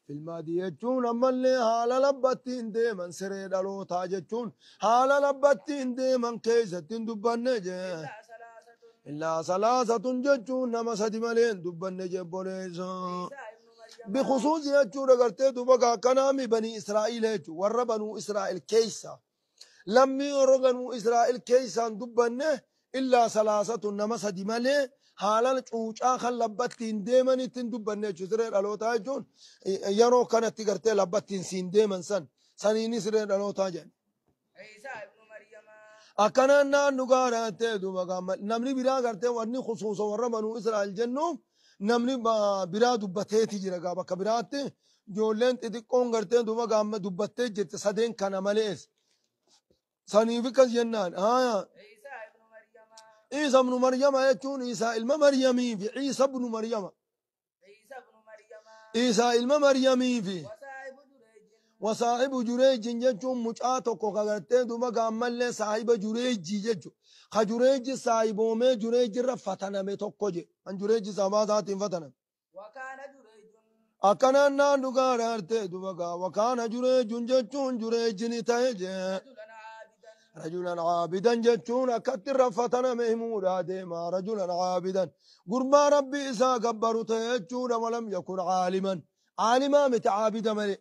Filmaadii jechuun ammallee haala labbattiin deeman siree dhalootaa jechuun haala labbattiin deeman keessatti hin dubbanne jee. إلا ثلاثة. Illaa salaasatun jechuun nama sadi malee hin dubbanne jee boleessa. عيسى ابن مريم. Bikhusuusi jechuudha gartee duuba akkanaami banii Israa'iil jechuudha warra banuu Israa'el keessa. Lammii warra banuu Israa'el keessaan dubbanne illaa salaasatun nama sadi malee haala cuucaa kan labbattiin deemanitti hin dubbanne jechuudha. Siree dhalootaa jechuun yeroo kanatti gartee labbattiin siin deeman san saniini siree dhalootaa jedhan. عيسى ابن مريم. Akkanaan naannu gaarattee duuba gaamma namni biraa gartee wanni khusuusa warra banuu Israa'el jennuuf namni biraa dubbateeti jira gaa bakka biraatti ijoolleen xixiqqoon gartee duuba gaamma dubbattee jirti sadeen kana malees. Saniif akkas jennaan. Haaya. عيسى ابن مريم. Iisa ibnu Maryama jechuun Iisaa ilma Maryamii fi Iisa ibnu Maryama. عيسى ابن مريم. Iisaa ilma Maryamii fi وصاحب جريج. wasaahibu Jureejin jechuun mucaa tokko ka gartee duuba gaammallee saahiba Jureejii jechuudha. Ka Jureeji saahiboomee Jureejirra fataname tokko je. Kan Jureeji sabaa isaatiin fataname. وكان جريج Akkanaan naan dhugaa gartee duuba gaa wakaana Jureejun jechuun Jureeji ni ta'e je. رجلا عابدا. Rajulan caabidan jechuun akkatti irra fataname himuudhaa deema. Rajulan caabidan gurbaa rabbi isaa gabbaru ta'e jechuudha. Walam yakun caaliman. Caalimaa miti caabida malee.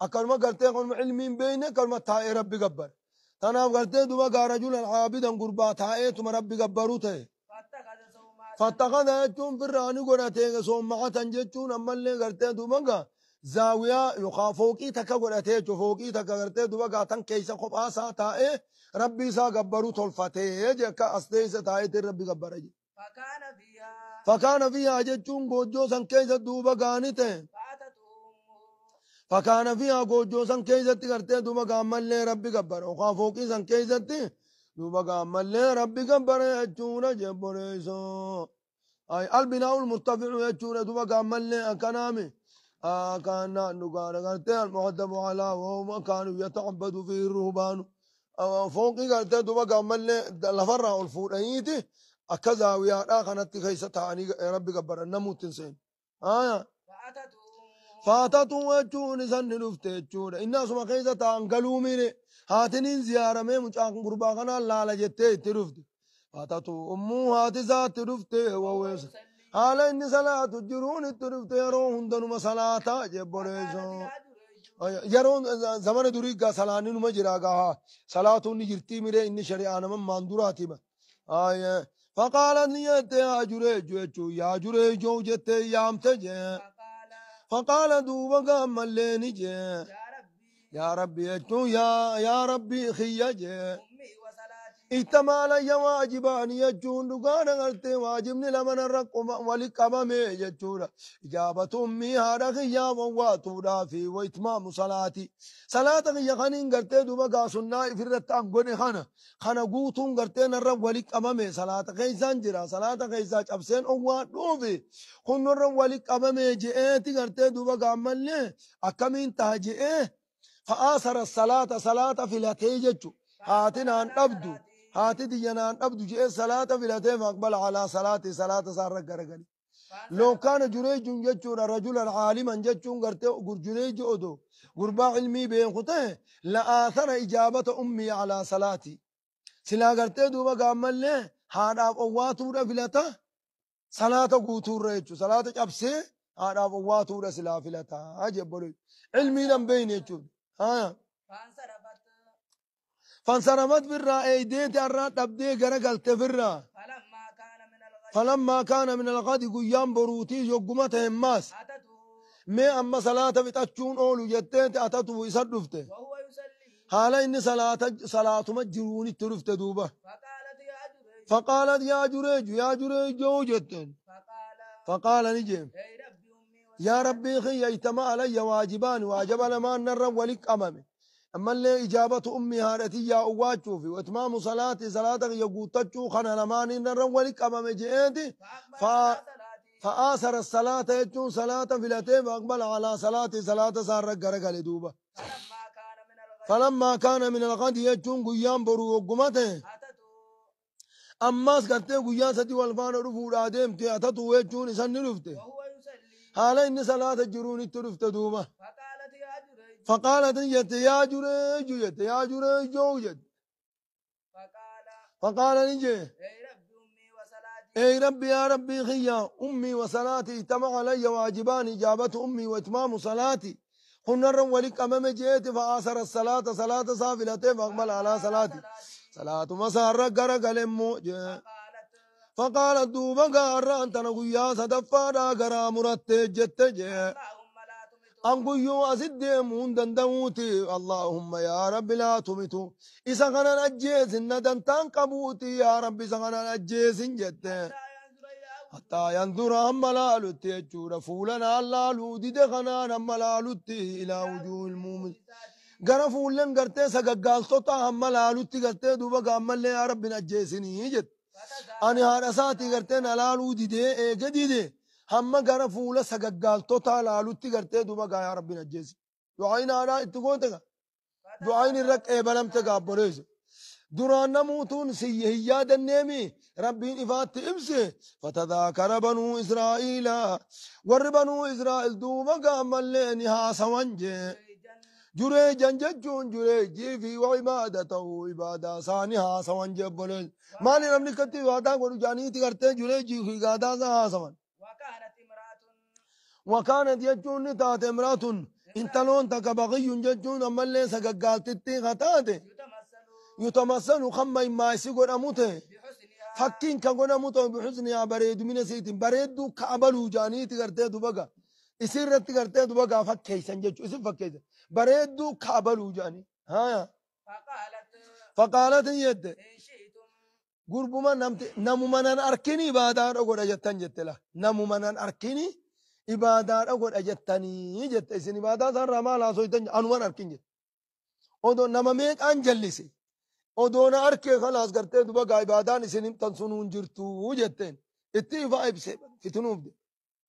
Akkanuma gartee kanuma ilmiin beeyne kanuma taa'ee rabbi gabbara. Tanaaf gartee duba gaa rajulan caabidan gurbaa taa'eetuma rabbi gabbaru ta'e. فاتخذ صومعة. Fattakada jechuun firraa ni godhate soomma'atan jechuun ammallee gartee duba gaa zaawiyaa yookaan fooqii takka godhatee jechuudha. Fooqii takka gartee duba gaa tan keessa kophaa isaa taa'ee rabbi isaa gabbaru tolfatee je akka as teessa taa'eetiin rabbi gabbara je. فكان فيها. Fakkaana fiihaa jechuun goojjoo san keessa duuba gaani ta'e. فأتته أمه. Fakkaana fiihaa goojjoo san keessatti gartee duuba gaammallee rabbi gabbara yookaan fooqii san keessatti duuba gaammallee rabbi gabbara jechuudha jebboleessoo. Albinaa'ul murtafi'u jechuudha duuba gaammallee akkanaami. Kaana dhugaadha gartee almuhaddabu alaa wahuma kaanu yata'abbadu fiihi ruhbaanu. Fooqii gartee duuba gaammallee lafarraa ol fuudhaniiti akka zaawiyaadhaa kanatti keessa taa'anii rabbi gabbaran namuutti hin seenu. فأتته أمه. Faatatu jechuun isan ni dhufte jechuudha. Inni asuma keessa taa'an galuu mire haatiniin ziyaaramee mucaan gurbaa kanaan laala jettee itti dhufte. Faatatu ummuu haati isaatti dhufte wawweessa. يصلي. Haala inni salaatu jiruun itti dhufte yeroo hundanuma salaataa jebboleessoo. فقالت يا جريج. Yeroo zamana durii gaa salaanni numa jira gaa salaatuun ni jirtii miree inni shari'aa nama maanduraati ma. Faqaalat ni jette yaa Jureeju jechuun yaa Jureejoo jettee yaamte jee. فقال فقال دوبا قام اللي نجي يا ربي. يا ربي يجو يا ربي خيجي أمي وصلاتي. احتمال يا واجبان يجون دغان غرتي واجبني لمن الرقم ولقمم يجون اجابة امي هذا خيا وواتودا في واتمام صلاتي صلاة خيا خنين غرتي دوبا غاسنا في الرتان غني خنا خنا غوتون غرتي نر ولقمم صلاة خيسان جرا صلاة خيسا چبسين او دوفي خنر ولقمم جئتي غرتي دوبا غامل اكمين تهجئ فآثر الصلاة صلاة في الاتيجو هاتنا أبدو haati xiyyanaan dhabdu je'ee salaata filatee faqbala alaa salaati salaata isaarra garagali. Loo kaana Jureejun jechuudha rajulan caaliman jechuun gartee Jureeji odoo gurbaa ilmii beeku ta'e la'aathara ijaabata ummii alaa salaati. Silaa gartee duuba gaammallee haadhaaf owwaatuudha filata salaata guutuurra jechuudha. Salaata cabsee haadhaaf owwaatuudha silaa filata jebbole. Ilmiidhaan beeyne jechuudha. فانصرفت. فانصرفت برا ايديت الرا تبدي غرغلت برا. فلما كان من الغد. فلما كان من الغد قيام بروتي يقمت هماس. أتته. ما اما صلاة بتاتشون اولو جتت اتته يسدفته. وهو يصلي. حالا ان صلاة صلاة مجروني ترفت دوبه. فقالت يا جريج. فقالت يا جريج يا جريج جتن. فقال فقال نجم يا ربي أمي يا ربي خي اجتمع علي واجبان واجب لما نرى ولك امامي أما اللي إجابة أمي هارتي يا أواتشو في وإتمام صلاتي صلاتك يقوتشو خنا لماني نرى ولك أمامي جئتي فأقبل على صلاتي. فآثر الصلاة يجون صلاة في الأتين فأقبل على صلاتي صلاة صار رقرق لدوبة. فلما كان من الغد. فلما كان من الغد يجون قيام برو وقمته. أتته. Ammas gartee guyyaa sadii wal faana dhufuudhaa deemte atatu jechuun isan ni dhufte. وهو يصلي. Haala inni salaata jiruun itti dhufte duuba. فقالت يا جريج. Faqaalat jette yaa Jureeju jette yaa Jureejoo jette. فقال Faqaala ni jee. أي رب أمي وصلاتي. أي ربي يا ربي خيا أمي وصلاتي اجتمع علي واجبان إجابة أمي وإتمام صلاتي. خنر ولك أمام جئت فآثر الصلاة صلاة صافلتي فأقبل على صلاتي. صلاة مسار غرق لمو. فقالت فقالت دوبا غارا أنت نغيا صدفا غرا مرت جت جي. اللهم لا تمت. أن قيو أسد مون دندوتي اللهم يا رب لا تمتو. إذا كان الأجيز ندن قبوتي يا رب إذا كان الأجيز جت. حتى ينظر إلى حتى ينظر أما لالوتي يجور فولنا لالو دي دخنا أما لالوتي إلى وجوه المؤمن. gara fuulleen gartee sagaggaaltota hamma laalutti gartee duuba gaammallee yaa rabbi na ajjeesinii jette. Ani haadha isaatii gartee na laaluu didee eege dide hamma gara fuula sagaggaaltota laalutti gartee duuba gaa yaa rabbi na ajjeesi. Du'aayin haadhaa itti goote gaa. Du'aayin irra qeebalamte gaabboleessu. Duraan namuutuun si hin yaadanneemi rabbiin ifaatti ibse fatadaakara banuu Israa'iila warri banuu Israa'el duuba gaammallee ni haasawan jee. Jureejan jechuun jureejii fi ibaadatahu ibaadaa isaanii haasawan jebboleen. Maali namni akkatti ibaadaa godhu jaaniiti gartee jureejii fi ibaadaa isaa haasawan. وكانت امرأة. Wakaanat jechuun ni taate imraatun intaloon takka baqiyyun jechuun ammallee sagaggaaltittii ka taate يتمثل yutamassalu kamma immaayisi godhamu ta'e بحسنها. fakkiin kan godhamu ta'e bixusnihaa bareedumina isiitiin bareedduu ka'abaluu jaaniiti gartee dubaga isirratti gartee dubagaa fakkeeysan jechuu isin fakkeeysan bareedduu ka'abaluu jaanii haya. فقالت Faqaalat jette إن شئتم gurbuma namti namuma nan arkini ibaadaadha godha jettan jette la namuma nan arkini ibaadaadha godha jettanii jette isin ibaadaa isaarraa maal haasoytan anuman arkin jette odoo nama meeqaan jallise odoo na arkee kalaas gartee duba gaa ibaadaan isin himtan sunuun jirtuu jetteen itti ifaa ibse fitinuuf de.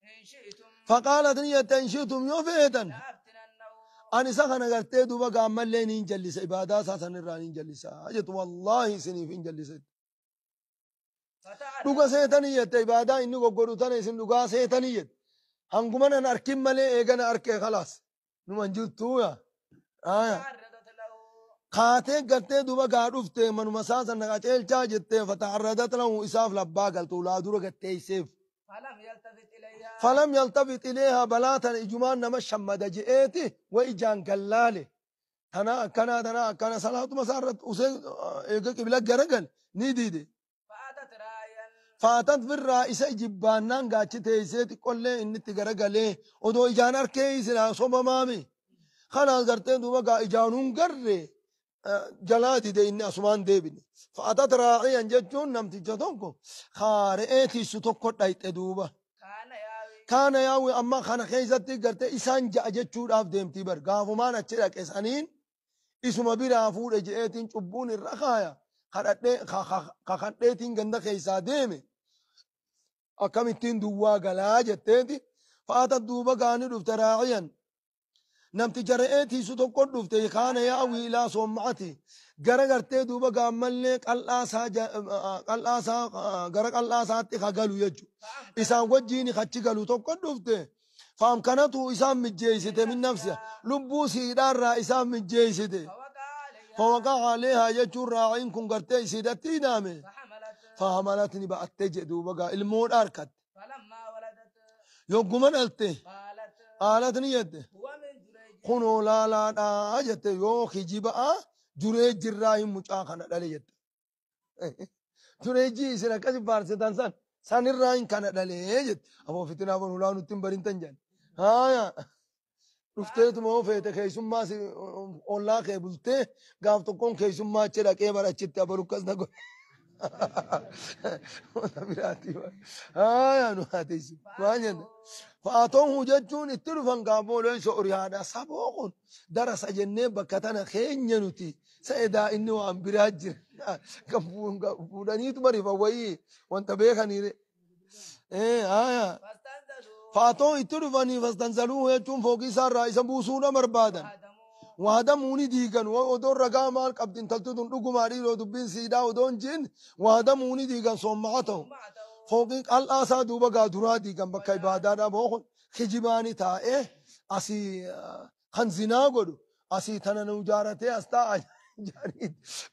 إن شئتم Faqaalat jette in shi'tum yoo feetan لأفتننه. ani isa kana gartee duba gaa ammallee niin jallisa ibaadaa isaa sanirraa niin jallisa jettu wallaahi isiniif hin jallisa. فتعرض Dhuga seetanii jette ibaadaa inni goggodhu tana isin dhugaa seetanii jette. Hanguma nan arkin malee eegana arkee kalaas. Numan jirtuu yaa. Aya. تعرضت له. Kaatee gartee duba gaa dhufte manuma isaa sana qaceelchaa jettee fata'arradat lahu isaaf labbaa galtu ulaa dura gatteeyseef. فلم يلتفت إليها. Falam yaltafit ileehaa balaa tana ijumaan nama shammada je'eeti wa ijaan gallaale. Tana akkana tana akkana salaatuma isaa irratti usee eega qibla garagal ni diide. فأتت راعيا. Faatat birraa isa jibbaannaan gaachi teessee xiqqollee inni itti garagalee odoo ijaan arkee silaa sobamaami. Kanaas gartee duuba gaa ijaanuun garre jalaa dide inni asumaan deebine. Faatat raaciyan jechuun namticha tokko re'ee tiisu tokko dhayxe duuba. كان ياوي. Kaana yaawwi amma kana keessatti gartee isaan ja'a jechuudhaaf deemtii bar gaafumaan achi dhaqe saniin isuma biraa fuudhe je'eetiin cubbuun irra kaaya kakadheetiin ganda keessaa deeme. Akkamittiin duwwaa galaa jetteeti faata duuba gaanii dhufte raaciyan namticha re'ee tiisu tokko dhufte kaana yaawii ilaa soomma'ati gara gartee duuba gaammallee qal'aasaa gara qal'aasaatti ka galu jechu isaan wajjiin achi galu tokko dhufte faamkanatu isaan mijjeeysite min nafsiha lubbuu siidhaarraa isaan mijjeeysite. فوقع عليها. فوقع عليها jechuun raaciin kun gartee isiidhatti hidhaame. فحملت. فحملتني ba'attee jedhu bagaa ilmoodha harkatte. فلما ولدت Yogguma dhalte قالت qaalat ni jette هو من جريج. kunoo laalaadhaa jette yoo kijiba'a jureejjirraa hin mucaa kana dhale jette. Jureejjii isin akkasi faarsitan san sanirraa hin kana dhale jette. Aboo fitinaa bonulaa nutti hin barintan jedhan. Haaya dhufteetuma yoo feete keessummaa si ollaa kee bultee gaaf tokkoon keessummaa achi dhaqee bara achitti abaru akkas na godhe. Wanta biraatii bara. Haaya nu haateessu. Waan jenne. Fa'aatoon jechuun itti dhufan gaabooleen so'ori haadha saboo kun darasa jennee bakka tana keenya nuti sa'edaa inni waan biraa jira. Kan fuudhaniitu bariifan wayii wanta beekaniire. Haaya. فاستنزلوا. Fa'aatoon itti dhufanii fastanzaluu jechuun fooqii isaarraa isa buusuudha barbaadan. وهدموا. Waadamuu ni diigan odoon ragaa maal qabdi intalti tun dhugumaa dhiiroo dubbiin siidhaa odoon jiin waadamuu ni diigan soomma'a ta'u. معته. Fooqii qal'aa isaa duuba gaa duraa diigan bakka ibaadaadhaa bookun Kijibaani taa'ee asii kan zinaa godhu asii tana nu jaaratee as taa'a jedhanii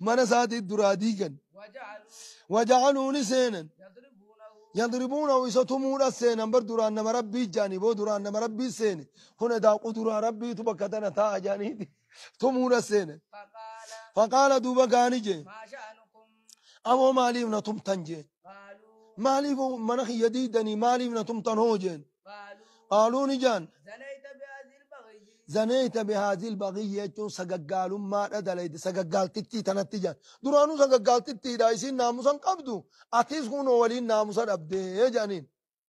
mana isaatii duraa diigan. وجعلوا Waja'aluu ni seenan. يضربونه Yadribuunahu isa tumuudha seenan bar duraan nama rabbii jaanii boo duraan nama rabbii seene kun edaa quduraa rabbiitu bakka tana taa'a jaaniiti tumuudha seenan. فقال Faqaala duuba gaani jee ما شأنكم amoo maaliif na tumtan jeen قالوا maaliif mana kiyya diidanii maaliif na tumtan hoo jeen قالوا qaaluu ni jaan زنيت بهذه البغي zaneeyta bihaazil bagiyyi jechuun sagaggaalummaadha dalayde sagaggaaltittii tanatti jaan duraanuu sagaggaaltittiidha isiin naamusan qabdu atis kunoo waliin naamusa dhabdee jaaniin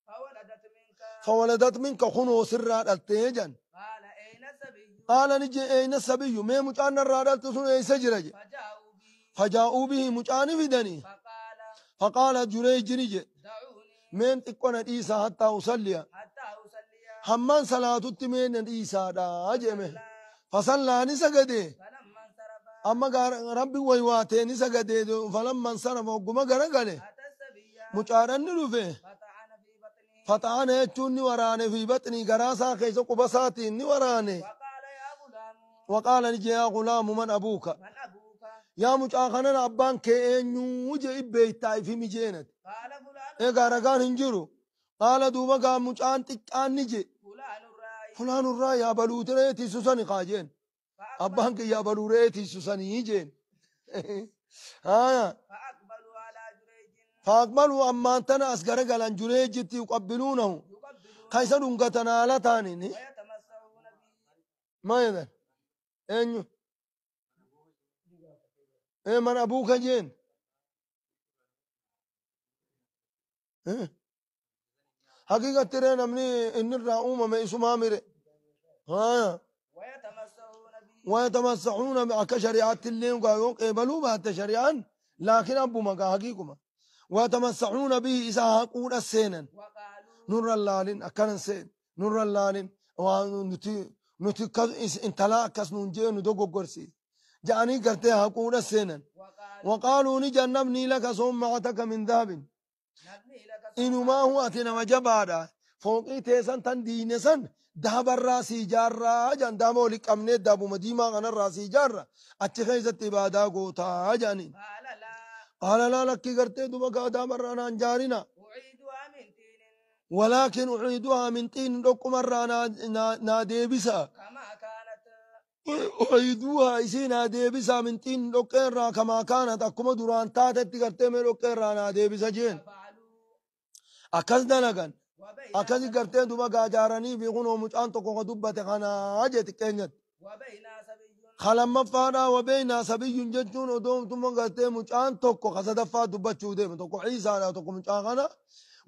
فولدت منك fawaladat minka kunoo sirraa dhaltee jaan قال أين السبي qaala ni jee eyna sabiyyu mee mucaan narraa dhalte sun eeysa jira je فجاءوا به fajaa'uu bihi mucaani fidanii فقال faqaala jureeyji ni je دعوني meen xiqqo na dhiisaa hattaa usalliya حتى أصلي hammaan salaatutti mee na dhiisaadha jeeme لا fasallaa ni sagadee فلما انصرف amma rabbi waywaatee ni sagadee falamman sarafa hogguma garagale أتى السبي mucaadhan ni dhufe فطعن في بطنه faxaana jechuun ni waraane fi baxnii garaa isaa keessa quba isaatiin ni waraane وقال يا غلام waqaala ni jee yaa gulaamu man abuuka من أبوك yaa mucaa kanan abbaan kee eenyuu jee ibbeeytaa ifi mijeenate قال فلان egaa ragaan hin jiru qaala duuba gaa mucaan xiqqaan ni je فلان الراعي fulaan irraa yaa baluuti re'ee tiisusani kaa jeen فأقبل abbaan kee yaa baluu re'ee tiisusanii jeen haya فأقبلوا على جريج faaqbaluu ammaan tana as garagalan jureejitti yuqabbiluunahu يقبلون ka isa dhungatan haala taaniin ويتمسحون به maa jedhan eenyu ee man abuuka jeen haqiiqatti ree namni inni irraa uumame isumaa mire haya ويتمسحون به ويتمسحون akka shari'aatti illee gaa yoo qeebaluu baatte shari'aan laakiin abbuma gaa haqiiquma ويتمسحون به isa haquudha seenan وقالوا nurra laalin akkanan seen nurra laalin waan nuti intalaa akkas nuun jee nu dogoggorsiis ja'anii gartee haquudha seenan وقالوا وقالوا ni jannabnii laka soomacataka min dahabin نبني لك inumaa hu ati nama jabaadha fooqii teessan tan diine san dahabarraa sii jaarraa jedhan dahaba oli qabnee dahabuma diimaa kanarraa sii jaarra achi keessatti ibaadaa gootaa jedhaniin قال لا qaala laa lakkii gartee duba gaa dahabarraa naan jaarina أعيدها من طين walaakin uciiduhaa min xiin dhoqqumarraa naa deebisa كما كانت uciiduhaa isii naa deebisa min xiin dhoqqeerraa kamaa kaanat akkuma duraan taatetti gartee mee dhoqqeerraa naa deebisa jeen ففعلوا akkas dalagan وبين akkasi gartee duba gaajaaranii fi kunoo mucaan tokko ka dubbate kanaa jee xiqqeenyatti وبين سبي kalamaffaadhaa wabeynaa sabiyyun jechuun odoomtuma gartee mucaan tokko ka sadaffaa dubbachuu deema tokko ciisaadha tokko mucaa kana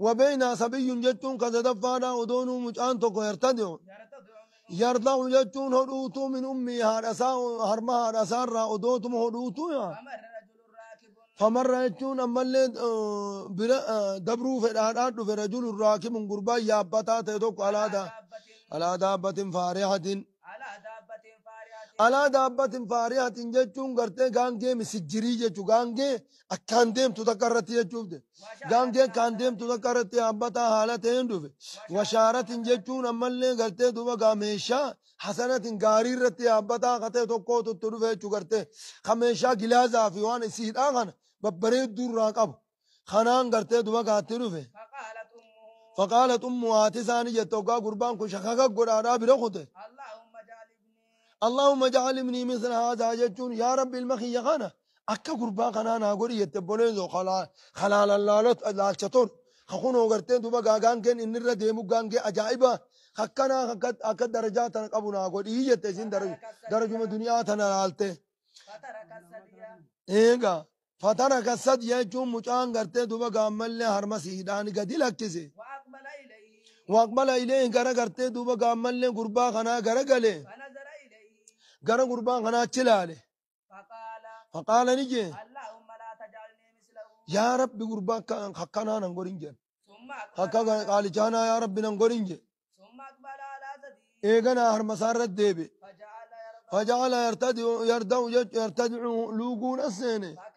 wabeynaa sabiyyun jechuun ka sadaffaadhaa odoonuu mucaan tokko yartadi'u يرتضع من yarda'u jechuun hodhuutuu min ummii haadhasaa harma haadhasaarraa odootuma hodhuutuu yaa فمر رجل راكب famarra jechuun ammallee bira dabruu fedhaadhaan dhufe rajulun raakibun gurbaan yaabbataa ta'e tokko على alaa دابة alaa daabbatin faarihatin على دابة فارهة alaa daabbatin faarihatin jechuun gartee gaangee misijjirii jechuu gaangee akkaan deemtu takka irratti jechuuf de gaangee وشارة akkaan deemtu takka irratti yaabbataa haala ta'een dhufe washaaratin jechuun ammallee gartee duba gaa meeshaa hasanatin gaarii irratti yaabbataa ka ta'e tokkootu itti dhufe jechuu gartee ka meeshaa gilaazaa fi waan isiidhaa kana babbareedduu irraa qabu kanaan gartee duba gaatti dhufe فقالت أمه faqaalat ummu haati isaanii jette hoggaa gurbaan kun shakaka godhaadhaa bira kute اللهم اجعل ابني اللهم اجعل ابني مثل هذا جتون يا رب المخي خانا akka gurbaa kanaa naa godhi jette obboleen halaalan laalcha tolu kakunoo gartee duba gaa gaangeen inni irra deemu gaangee ajaa'iba akkanaa akka darajaa tana qabu naa godhi jette isin فترك السبي darajuma duniyaa tana laalte فترك السبي eega fataraka sadiya jechuun mucaan gartee duba gaammallee harma siidhaan gadi lakkise وأقبل إليه waaqbala ilee gara gartee duba gaammallee gurbaa kanaa gara gale فنظر إليه gara gurbaa kanaa achi laale فقال faqaala ni jee اللهم لا تجعلني مثله yaa rabbi gurbaa akkanaa nan godhin jedhe ثم أقبل akka على qaalichaanaa yaa rabbi nan godhin jedhe ثم أقبل على ثديه eeganaa harma isaa irratti deebi'e فجعل يرضع fajacala yartadi'u yartadi'u luuguun as seene فكان